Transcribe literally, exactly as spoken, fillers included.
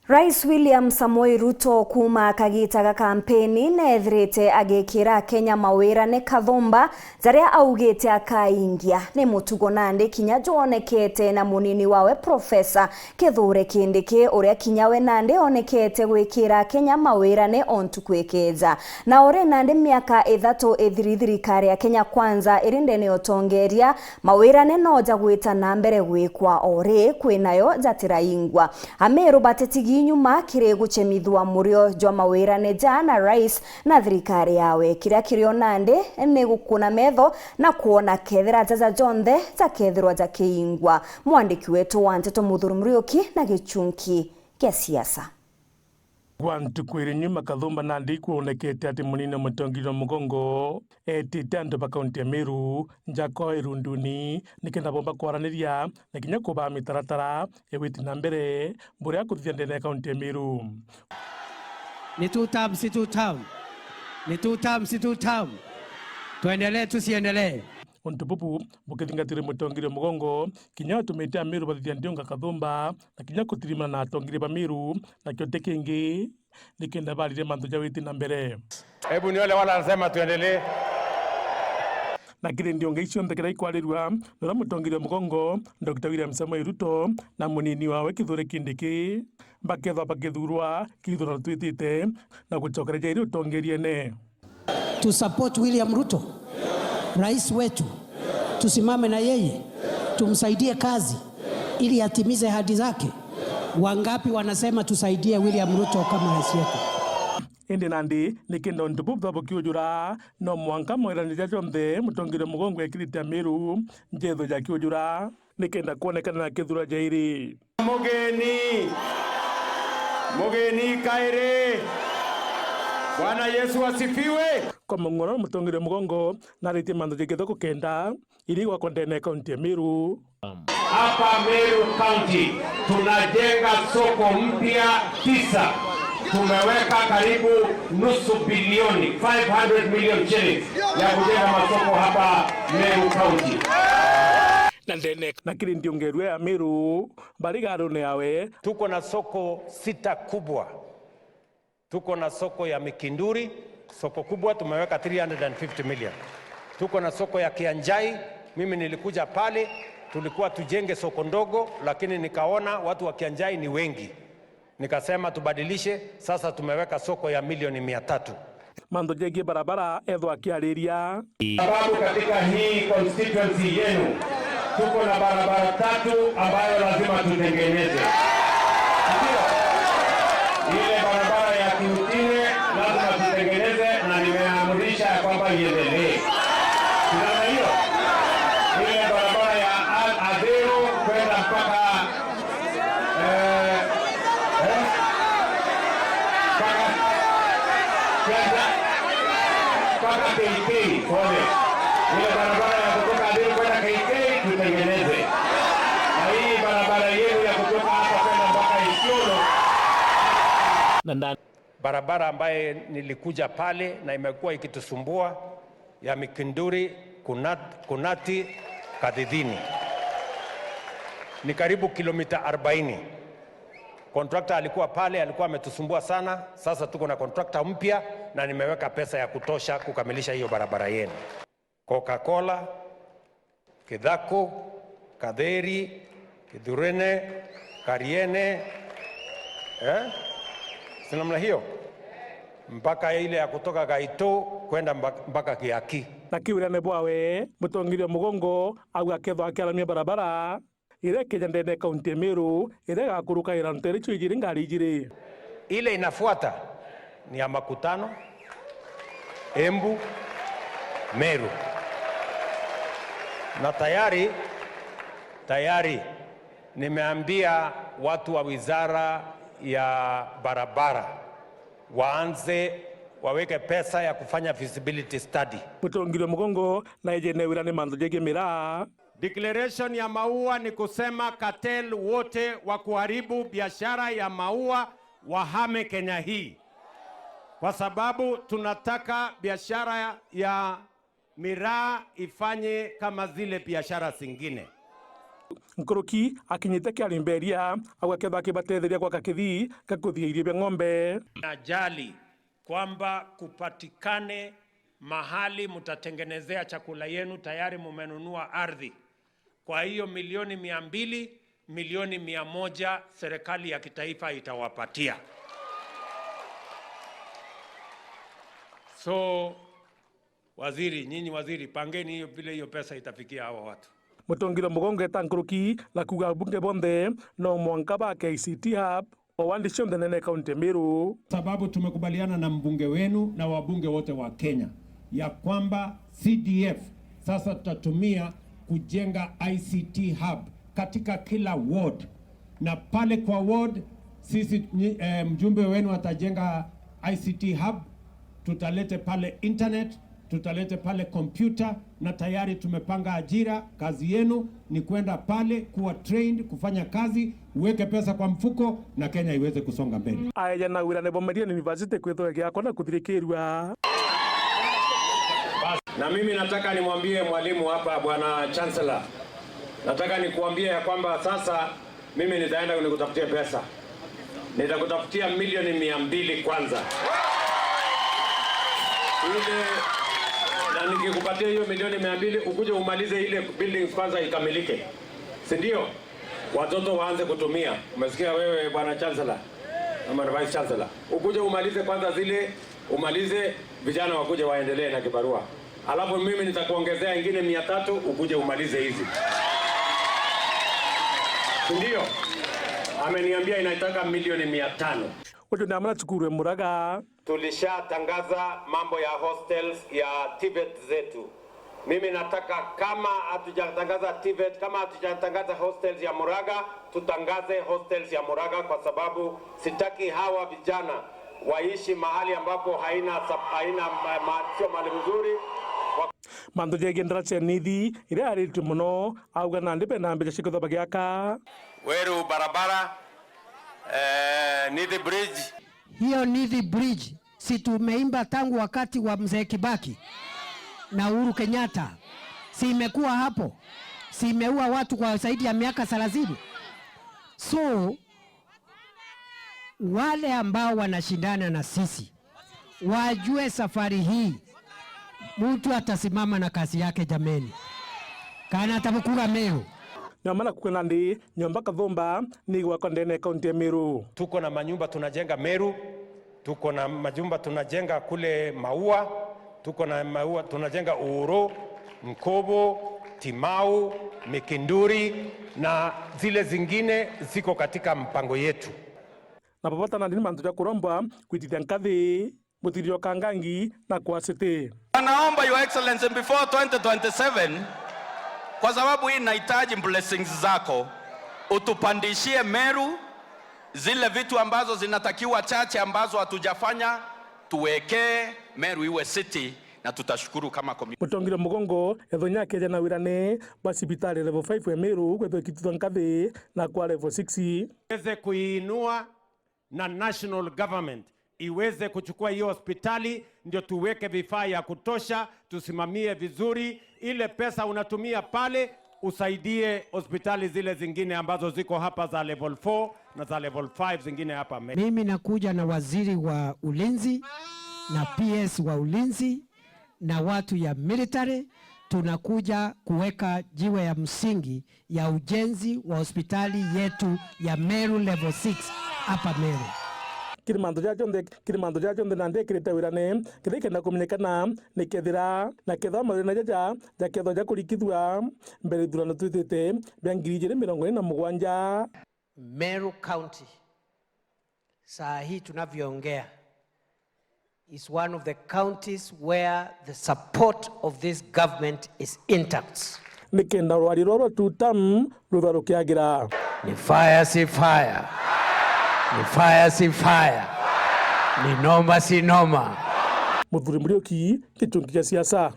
Rais William Samoei Ruto kuuma akagita ga kampeni neethirite agikira Akenya mawirane kathumba jaria augite akaingia. Ni mutugo nandi kinya jwonekete na munini wawe Professor Kithure Kindiki, uria kinya we nandi onekete gwikira Akenya mawirane o ntuku ikeja. Na uri nandi miaka ithatu ithiri thirikari ya Kenya Kwanza iri ndene ya utongeria, mawirane no jagwita na mbere gwikwa o ri kwinayo jatiraingwa. Amiru batitigi nyuma kiri gucemithua murio jwa mawirane ja na rais na thirikari yawe. Kiria kirio nandi ni gukuna metho na kwona kethira jaja jonthe jakethirwa jakiingwa. Mwandiki wetu wa nteto Muthuri Muriuki na gichunki kia siasa. Kwa ntuku iri nyuma, kathumba nandi ikwonekete ati munini wa mutongeria wa mugongo etite antu ba kaunti ya Meru nja kwao irunduni nikenda bomba kwaraniria na kinya kubaa mitaratara ya gwiti na mbere buria kuthithia ndene ya kaunti ya Meru. Ni two term, si two term. Ni two term, si two term. Tuendelee, tusiendelee? Untu bubu bukithingatirwe mutongeria wa mugongo, kinya atumite Amiru bathithia ndiunga kathumba, na kinya kutirimana na atongeria ba Miru, nakio ti kingi, nikenda baririe mantu ja witi na mbere. Hebu ni wale wale wanasema tuendelee. Na kiri ndiunga icio nthe kiria ikwarirua, nuria mutongeria wa mugongo, Doctor William Samoei Ruto, na munini wawe Kithure Kindiki, bakethwa bakithurwa kithurano twitite, na gucokereria iri utongeriene. Tu support William Ruto, rais wetu. Tusimame na yeye, tumsaidie kazi ili atimize ahadi zake. Wangapi wanasema tusaidie William Ruto kama rais wetu? Indi nandi nikenda untu bubu bukiujura, no mwanka mawirane ja jonthe mutongeria wa mugongo ekirite Amiru jethwe jakiujura, nikenda kwonekana na kithura jairi. Mugeni. Mugeni kairi. Bwana Yesu asifiwe. Kwa mung'oro, mutongeria wa mugongo naritie mantu ja kithoko kenda iri gwakwa ndene ya kaunti ya Meru. Hapa Meru County tunajenga soko mpya tisa. Tumeweka karibu nusu bilioni, five hundred million shillings, ya kujenga masoko hapa Meru County. Na ndene na kiri ndiungerua ya Meru, bari garune yawe. Tuko na soko sita kubwa. Tuko na soko ya Mikinduri, soko kubwa, tumeweka three hundred and fifty million. Tuko na soko ya Kianjai, mimi nilikuja pale, tulikuwa tujenge soko ndogo, lakini nikaona watu wa Kianjai ni wengi. Nikasema tubadilishe, sasa tumeweka soko ya milioni mia tatu. Mantu jegie barabara ethwa akiariria. Sababu katika hii constituency yenu tuko na barabara tatu ambayo lazima tutengeneze. Ndio. Ile barabara ya Kiutine lazima tutengeneze na nimeamrisha ya kwamba iendelee. Unaona hiyo? Ile barabara ya A-, Athero kwenda mpaka Eh, eh. Mpaka, kwenda, mpaka K K, pole. Ile barabara ya kutoka Athero kwenda K K tutengeneze. Na hii barabara yenu ya kutoka hapa kwenda mpaka Isiolo. Na ndani. Barabara ambaye nilikuja pale na imekuwa ikitusumbua ya Mikinduri, Kunat-, Kunati, Kadhidhini. Ni karibu kilomita arobaini. Contractor alikuwa pale, alikuwa ametusumbua sana. Sasa tuko na contractor mpya na nimeweka pesa ya kutosha kukamilisha hiyo barabara yenu. Coca-Cola, Kithaku, Katheri, Kithurene, Kariene, eh? Si namna hiyo? Mpaka ile ya kutoka Gaito kwenda mba-, mpaka Kiaki. Na kiwirane bwawe, mutongeria wa mugongo au akethwa akiaramia barabara iria ikeja ndene ya kaunti ya Meru, iria igakurukaira ntere icio ijiri ngari ijiri. Ile inafuata ni ya Makutano, Embu, Meru. Na tayari, tayari nimeambia watu wa wizara ya barabara waanze waweke pesa ya kufanya feasibility study. Mutongeria wa mugongo na ejene wira ni mantu jegie miraa. Declaration ya maua ni kusema cartel wote wa kuharibu biashara ya maua wahame Kenya hii, kwa sababu tunataka biashara ya, ya miraa ifanye kama zile biashara zingine. Nkuruki akinyite Kiari Mberia, agwe akethwa akibatetheria gwaka kithii gia kuthia irio bia ng'ombe. Najali kwamba kupatikane mahali mtatengenezea chakula yenu, tayari mumenunua ardhi. Kwa hiyo milioni mia mbili, milioni mia moja serikali ya kitaifa itawapatia. So, waziri, nyinyi waziri, pangeni hiyo vile hiyo pesa itafikia hawa watu. Mutongeria Mugongo eta nkuruki na kuuga abunge bonthe no mwanka bake I C T hub o wandi cionthe nene kaunti ya Meru. Sababu tumekubaliana na mbunge wenu na wabunge wote wa Kenya ya kwamba C D F sasa tutatumia kujenga I C T hub katika kila ward, na pale kwa ward sisi, nyi-, eh, mjumbe wenu atajenga I C T hub, tutalete pale internet, tutalete pale kompyuta, na tayari tumepanga ajira. Kazi yenu ni kwenda pale, kuwa trained, kufanya kazi, uweke pesa kwa mfuko, na Kenya iweze kusonga mbele. Aya na wira ni bo Marian University kwithwa giakwa na kuthirikirua. Na mimi nataka nimwambie mwalimu hapa, Bwana Chancellor, nataka nikuambie ya kwamba sasa mimi nitaenda nikutafutie pesa. Nitakutafutia milioni mia mbili kwanza. Ile, na nikikupatia hiyo milioni mia mbili, ukuje umalize ile buildings kwanza ikamilike. Si ndio? Watoto waanze kutumia. Umesikia wewe, Bwana Chancellor? Ama na Vice Chancellor? Ukuje umalize kwanza zile, umalize, vijana wakuje waendelee na kibarua. Alafu mimi nitakuongezea ingine mia tatu, ukuje umalize hizi. Si ndio? Ameniambia inataka milioni mia tano. Uju ni amwe na cukuru e Muraga. Tulishatangaza mambo ya hostels ya TVET zetu. Mimi nataka, kama hatujatangaza TVET, kama hatujatangaza hostels ya Muraga, tutangaze hostels ya Muraga, kwa sababu sitaki hawa vijana waishi mahali ambapo haina sap-, haina ma-, ma-, sio mahali mzuri. Wa- Mantu jegie ndara cia Nithi iria yaritue mono, auga nandi bena mbeca cia kwithwa bagiaka. Weru barabara, eh, Nithi Bridge. Hiyo Nithi Bridge, si tumeimba tangu wakati wa Mzee Kibaki na Uhuru Kenyatta? Si imekuwa hapo? Si imeua watu kwa zaidi ya miaka thelathini? So, wale ambao wanashindana na sisi, wajue safari hii mtu atasimama na kazi yake, jameni. Kana atabukuga Meru. Nyuma na kukena ndi, nyomba Kathumba ni igwakwa ndene ya kaunti ya Meru. Tuko na manyumba tunajenga Meru, tuko na majumba tunajenga kule Maua, tuko na Maua tunajenga Uru, Nkobo, Timau, Mikinduri na zile zingine ziko katika mpango yetu. Na babata nandi ni mantu ja kurombwa kwitithia nkathi, muthirio kangangi na kwa city. Naomba, Your Excellency, before twenty twenty-seven, kwa sababu hii inahitaji blessings zako, utupandishie Meru zile vitu ambazo zinatakiwa chache ambazo hatujafanya, tuwekee Meru iwe city, na tutashukuru kama community. Mutongeria Mugongo ethonya akeja na wirane bwa cibitari level five ya Meru kwithwa ikitithwa nkathi na kwa level six. Tuweze kuiinua na national government iweze kuchukua hiyo hospitali, ndio tuweke vifaa ya kutosha, tusimamie vizuri. Ile pesa unatumia pale, usaidie hospitali zile zingine ambazo ziko hapa za level four na za level five zingine hapa Meru. Mimi nakuja na waziri wa ulinzi na P S wa ulinzi na watu ya military, tunakuja kuweka jiwe ya msingi ya ujenzi wa hospitali yetu ya Meru Level six hapa Meru. Kiri mantu jaja jonthe, kiri mantu jaja jonthe nandi ekirite wirane, kethira ikenda kumenyekana nikethira na kethira mathina jaja jakethwa jakurikithua mbere ithurano twitite bia ngiri ijiri mirongo iri na mugwanja. Meru County, saa hii tunavyoongea, is one of the counties where the support of this government is intact. Nikenda rwari rwa rwa two term rutha rukiagira. Ni fire si fire. Ni fire si fire. Ni noma si noma. Muthuri Muriuki, Gichungi gia Siasa.